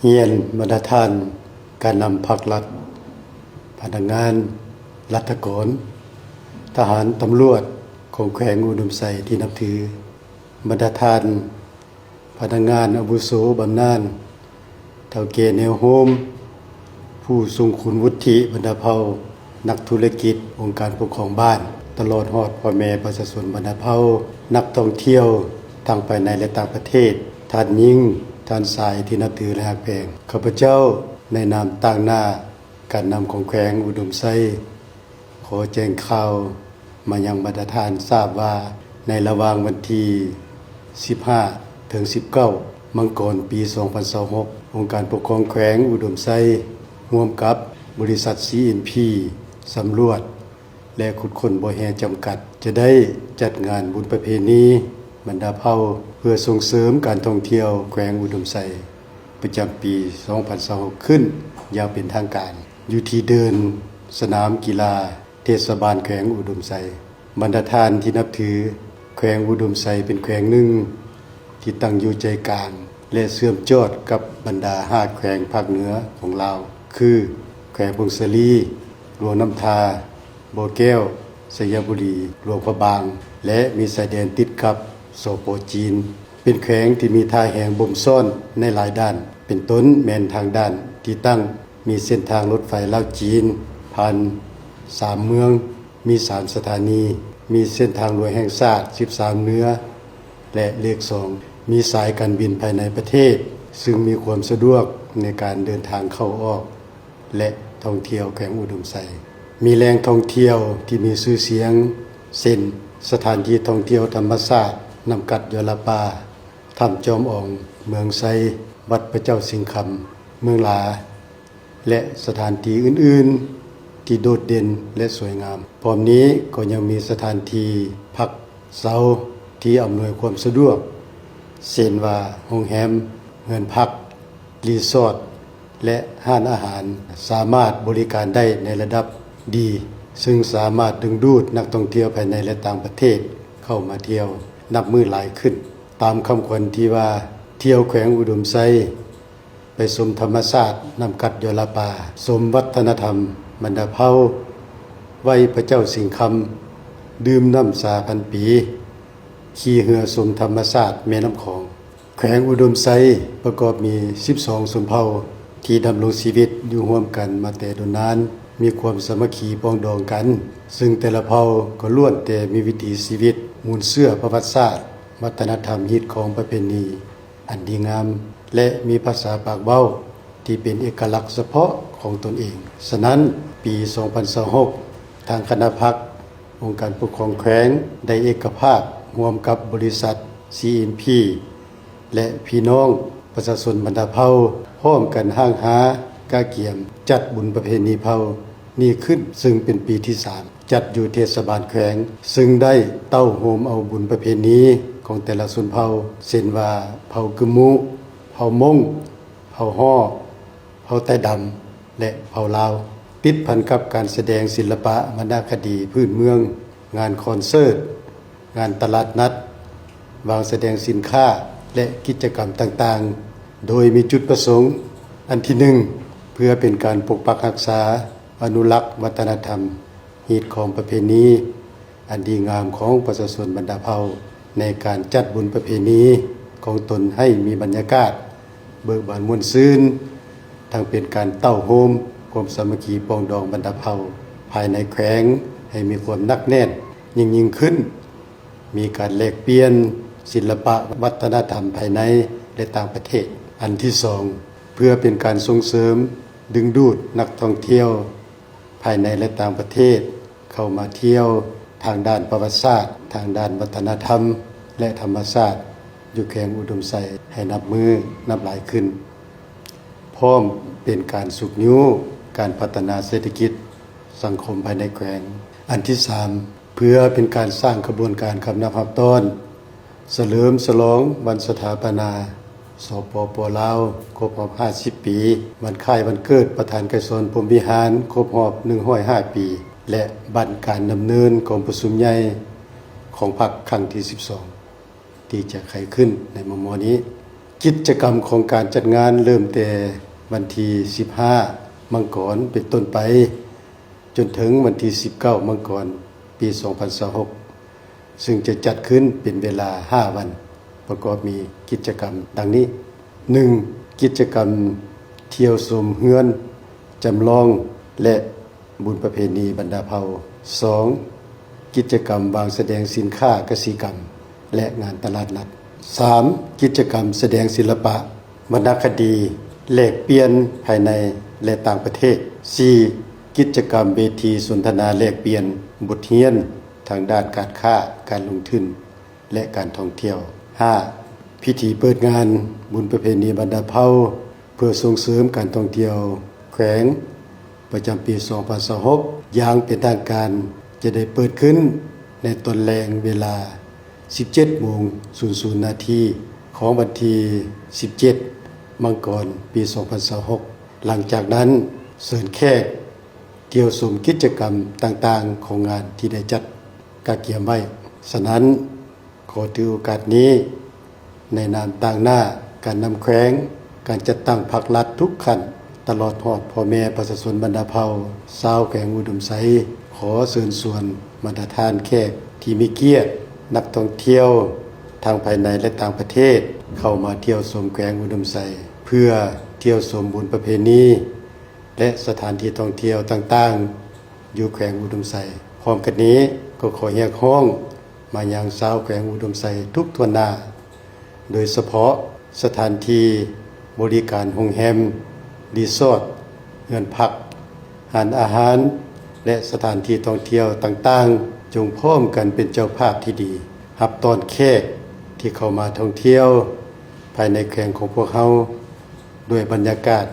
ຮຽນ ບັນດາທ່ານການນຳພັກລັດ, ພະນັກງານລັດຖະກອນ, ທະຫານ, ຕຳຫຼວດຂອງແຂວງອຸດົມໄຊທີ່ນັບຖື, ບັນດາທ່ານພະນັກງານອາວຸໂສບຳນານ, ເຖົ້າແກ່ແນວໂຮມ, ຜູ້ຊົງຄຸນວຸດທິບັນດາເຜົ່າ, ນັກທຸລະກິດ, ອົງການປົກຄອງບ້ານ, ຕະຫຼອດຮອດພໍ່ແມ່ປະຊາຊົນບັນດາເຜົ່າ, ນັກທ່ອງທ່ຽວທັງພາຍໃນ ແລະ ຕ່າງປະເທດ, ທ່ານຍິງ, ທ່ານຊາຍທີ່ນັບຖື ແລະ ຮັກແພງ, ຂ້າພະເຈົ້າໃນນາມຕາງໜ້າການນຳຂອງແຂວງອຸດົມໄຊ ຂໍແຈ້ງຂ່າວມາຍັງບັນດາທ່ານຊາບວ່າ ໃນລະຫວ່າງວັນທີສິບຫ້າ ເຖິງ ສິບເກົ້າ ມັງກອນ ປີສອງພັນຊາວຫົກ ອົງການປົກຄອງແຂວງອຸດົມໄຊ ຮ່ວມກັບບໍລິສັດ ຊີເອັນພີ ສຳຫຼວດ ແລະ ຂຸດຄົ້ນບໍ່ແຮ່ຈຳກັດ ຈະໄດ້ຈັດງານບຸນປະເພນີບັນດາເຜົ່າ ເພື່ອສົ່ງເສີມການທ່ອງທ່ຽວແຂວງອຸດົມໄຊ ປະຈຳປີສອງພັນຊາວຫົກ ຂຶ້ນຢ່າງເປັນທາງການ ຢູ່ທີ່ເດີ່ນສະໜາມກິລາເທດສະບານແຂວງອຸດົມໄຊ. ບັນດາທ່ານທີ່ນັບຖື, ແຂວງອຸດົມໄຊເປັນແຂວງໜຶ່ງທີ່ຕັ້ງຢູ່ໃຈກາງ ແລະ ເຊື່ອມຈອດກັບບັນດາຫ້າແຂວງພາກເໜືອຂອງລາວ ຄື ແຂວງຜົ້ງສາລີ, ຫຼວງນ້ຳທາ, ບໍ່ແກ້ວ, ໄຊຍະບູລີ, ຫຼວງພະບາງ ແລະ ມີຊາຍແດນຕິດກັບ ສປ ຈີນ. ເປັນແຂວງທີ່ມີທ່າແຮງບົ່ມຊ້ອນໃນຫຼາຍດ້ານ ເປັນຕົ້ນແມ່ນທາງດ້ານທີ່ຕັ້ງ ມີເສັ້ນທາງລົດໄຟລາວ-ຈີນ ຜ່ານສາມເມືອງ, ມີສາມສະຖານີ, ມີເສັ້ນທາງຫຼວງແຫ່ງຊາດສິບສາມເໜືອ ແລະ ເລກສອງ ມີສາຍການບິນພາຍໃນປະເທດ ຊຶ່ງມີຄວາມສະດວກໃນການເດີນທາງເຂົ້າອອກ ແລະ ທ່ອງທ່ຽວແຂວງອຸດົມໄຊ. ມີແຫຼ່ງທ່ອງທ່ຽວທີ່ມີຊື່ສຽງ ເຊັ່ນ ສະຖານທີ່ທ່ອງທ່ຽວທຳມະຊາດ ນ້ຳກັດຢໍລະປາ, ຖ້ຳຈອມອອງເມືອງໄຊ, ວັດພະເຈົ້າສິງຄຳເມືອງຫຼາ ແລະ ສະຖານທີ່ອື່ນໆທີ່ໂດດເດັ່ນ ແລະ ສວຍງາມ. ພ້ອມນີ້ກໍຍັງມີສະຖານທີ່ພັກເຊົາທີ່ອຳນວຍຄວາມສະດວກ ເຊັ່ນວ່າ ໂຮງແຮມ, ເຮືອນພັກ, ຣີສອດ ແລະ ຮ້ານອາຫານ ສາມາດບໍລິການໄດ້ໃນລະດັບດີ, ຊຶ່ງສາມາດດຶງດູດນັກທ່ອງທ່ຽວພາຍໃນ ແລະ ຕ່າງປະເທດເຂົ້າມາທ່ຽວນັບມື້ຫຼາຍຂຶ້ນ. ຕາມຄຳຂວັນທີ່ວ່າ ທ່ຽວແຂວງອຸດົມໄຊ ໄປຊົມທຳມະຊາດນ້ຳກັດຢໍລະປາ, ຊົມວັດທະນະທຳບັນດາເຜົ່າ, ໄຫວ້ພະເຈົ້າສິງຄຳ, ດື່ມນ້ຳຊາພັນປີ, ຂີ່ເຮືອຊົມທຳມະຊາດແມ່ນ້ຳຂອງ. ແຂວງອຸດົມໄຊປະກອບມີສິບສອງຊົນເຜົ່າທີ່ດຳລົງຊີວິດຢູ່ຮ່ວມກັນມາແຕ່ດົນນານ, ມີຄວາມສາມັກຄີປອງດອງກັນ, ຊຶ່ງແຕ່ລະເຜົ່າກໍລ້ວນແຕ່ມີວິຖີຊີວິດ, ມູນເຊື້ອປະຫວັດສາດ, ວັດທະນະທຳ, ຮີດຄອງປະເພນີ ອັນດີງາມ ແລະ ມີພາສາປາກເວົ້າທີ່ເປັນເອກະລັກສະເພາະຂອງຕົນເອງ. ສະນັ້ນ, ປີສອງພັນຊາວຫົກ ທາງຄະນະພັກອົງການປົກຄອງແຂວງໄດ້ເອກະພາບຮ່ວມກັບບໍລິສັດ ຊີເອັນພີ ແລະ ພີ່ນ້ອງປະຊາຊົນບັນດາເຜົ່າ ພ້ອມກັນຮ່າງຫາກະກຽມຈັດບຸນປະເພນີເຜົ່ານີ້ຂຶ້ນ, ຊຶ່ງເປັນປີທີສາມ ຈັດຢູ່ເທດສະບານແຂວງ, ຊຶ່ງໄດ້ເຕົ້າໂຮມເອົາບຸນປະເພນີຂອງແຕ່ລະຊົນເຜົ່າ ເຊັ່ນວ່າ ເຜົ່າກຶມມຸ, ເຜົ່າມົ້ງ, ເຜົ່າຫໍ້, ເຜົ່າໃຕ້ດຳ ແລະ ເຜົ່າລາວ, ຕິດພັນກັບການສະແດງສິລະປະ, ວັນນະຄະດີພື້ນເມືອງ, ງານຄອນເສີດ, ງານຕະຫຼາດນັດ, ວາງສະແດງສິນຄ້າ ແລະ ກິດຈະກຳຕ່າງໆ ໂດຍມີຈຸດປະສົງອັນທີໜຶ່ງ ເພື່ອເປັນການປົກປັກຮັກສາ, ອະນຸລັກວັດທະນະທຳ, ຮີດຄອງປະເພນີອັນດີງາມຂອງປະຊາຊົນບັນດາເຜົ່າ ໃນການຈັດບຸນປະເພນີຂອງຕົນໃຫ້ມີບັນຍາກາດເບີກບານມ່ວນຊື່ນ, ທັງເປັນການເຕົ້າໂຮມຄວາມສາມັກຄີປອງດອງບັນດາເຜົ່າພາຍໃນແຂວງໃຫ້ມີຄວາມໜັກແໜ້ນຍິ່ງໆຂຶ້ນ, ມີການແລກປ່ຽນສິລະປະວັດທະນະທຳພາຍໃນ ແລະ ຕ່າງປະເທດ. ອັນທີສອງ ເພື່ອເປັນການສົ່ງເສີມດຶງດູດນັກທ່ອງທ່ຽວ ພາຍໃນ ແລະ ຕ່າງປະເທດ ເຂົ້າມາທ່ຽວທາງດ້ານປະຫວັດສາດ, ທາງດ້ານວັດທະນະທຳ ແລະ ທຳມະຊາດ ຢູ່ແຂວງອຸດົມໄຊໃຫ້ນັບມື້ນັບຫຼາຍຂຶ້ນ, ພ້ອມເປັນການຊຸກຍູ້ການພັດທະນາເສດຖະກິດສັງຄົມພາຍໃນແຂວງ. ອັນທີສາມ ເພື່ອເປັນການສ້າງຂະບວນການຄຳນັບຮັບຕ້ອນ ສະເຫຼີມສະຫຼອງວັນສະຖາປະນາ ສປປ ລາວ ຄົບຮອບຫ້າສິບປີ, ວັນຄ້າຍວັນເກີດປະທານໄກສອນ ພົມວິຫານ ຄົບຮອບໜຶ່ງຮ້ອຍຫ້າປີ ແລະ ບັ້ນການດຳເນີນກອງປະຊຸມໃຫຍ່ຂອງພັກຄັ້ງທີສິບສອງ ທີ່ຈະໄຂຂຶ້ນໃນມໍ່ໆນີ້. ກິດຈະກຳຂອງການຈັດງານເລີ່ມແຕ່ວັນທີສິບຫ້າ ມັງກອນເປັນຕົ້ນໄປ ຈົນເຖິງວັນທີສິບເກົ້າ ມັງກອນ ປີສອງພັນຊາວຫົກ ຊຶ່ງຈະຈັດຂຶ້ນເປັນເວລາຫ້າວັນ ປະກອບມີກິດຈະກຳດັ່ງນີ້: ໜຶ່ງ ກິດຈະກຳທ່ຽວຊົມເຮືອນຈຳລອງ ແລະ ບຸນປະເພນີບັນດາເຜົ່າ. ສອງ ກິດຈະກຳວາງສະແດງສິນຄ້າກະສິກຳ ແລະ ງານຕະຫຼາດນັດ. ສາມ ກິດຈະກຳສະແດງສິລະປະ, ວັນນະຄະດີ, ແລກປ່ຽນພາຍໃນ ແລະ ຕ່າງປະເທດ. ສີ່ ກິດຈະກຳເວທີສົນທະນາແລກປ່ຽນບົດຮຽນທາງດ້ານການຄ້າ, ການລົງທຶນ ແລະ ການທ່ອງທ່ຽວ. ຫ້າ ພິທີເປີດງານບຸນປະເພນີບັນດາເຜົ່າ ເພື່ອສົ່ງເສີມການທ່ອງທ່ຽວແຂວງ ປະຈຳປີສອງພັນຊາວຫົກ ຢ່າງເປັນທາງການ ຈະໄດ້ເປີດຂຶ້ນໃນຕອນແລງເວລາສິບເຈັດໂມງສູນນາທີ ຂອງວັນທີສິບເຈັດ ມັງກອນ ປີສອງພັນຊາວຫົກ. ຫຼັງຈາກນັ້ນ ເຊີນແຂກທ່ຽວຊົມກິດຈະກຳຕ່າງໆຂອງງານທີ່ໄດ້ຈັດກະກຽມໄວ້. ສະນັ້ນ, ຂໍຖືໂອກາດນີ້ ໃນນາມຕາງໜ້າການນຳແຂວງ, ການຈັດຕັ້ງພັກລັດທຸກຂັ້ນ, ຕະຫຼອດຮອດພໍ່ແມ່ປະຊາຊົນບັນດາເຜົ່າຊາວແຂວງອຸດົມໄຊ, ຂໍເຊີນຊວນບັນດາທ່ານແຂກທີ່ມີກຽດ, ນັກທ່ອງທ່ຽວທັງພາຍໃນ ແລະ ຕ່າງປະເທດ ເຂົ້າມາທ່ຽວຊົມແຂວງອຸດົມໄຊ ເພື່ອທ່ຽວຊົມບຸນປະເພນີ ແລະ ສະຖານທີ່ທ່ອງທ່ຽວຕ່າງໆ ຢູ່ແຂວງອຸດົມໄຊ. ພ້ອມກັນນີ້ ກໍຂໍຮຽກຮ້ອງມາຍັງຊາວແຂວງອຸດົມໄຊທຸກທົ່ວໜ້າ, ໂດຍສະເພາະສະຖານທີ່ບໍລິການໂຮງແຮມ, ຣີສອດ, ເຮືອນພັກ, ຮ້ານອາຫານ ແລະ ສະຖານທີ່ທ່ອງທ່ຽວຕ່າງໆ, ຈົ່ງພ້ອມກັນເປັນເຈົ້າພາບທີ່ດີ ຮັບຕ້ອນແຂກທີ່ເຂົ້າມາທ່ອງທ່ຽວພາຍໃນແຂວງຂອງພວກເຮົາ ດ້ວຍບັນຍາກາດ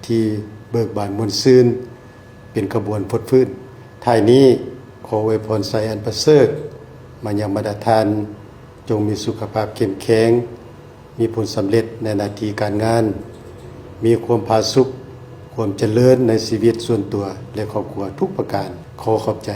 ທີ່ເບີກບານມ່ວນຊື່ນ ເປັນຂະບວນຟົດຟື້ນ. ທ້າຍນີ້ ຂໍອວຍພອນໄຊອັນປະເສີດມາຍັງບັນດາທ່ານ, ຈົ່ງມີສຸຂະພາບເຂັ້ມແຂງ, ມີຜົນສຳເລັດໃນໜ້າທີ່ການງານ, ມີຄວາມຜາສຸກ, ຄວາມຈະເລີນໃນຊີວິດສ່ວນຕົວ ແລະ ຄອບຄົວທຸກປະການ. ຂໍຂອບໃຈ.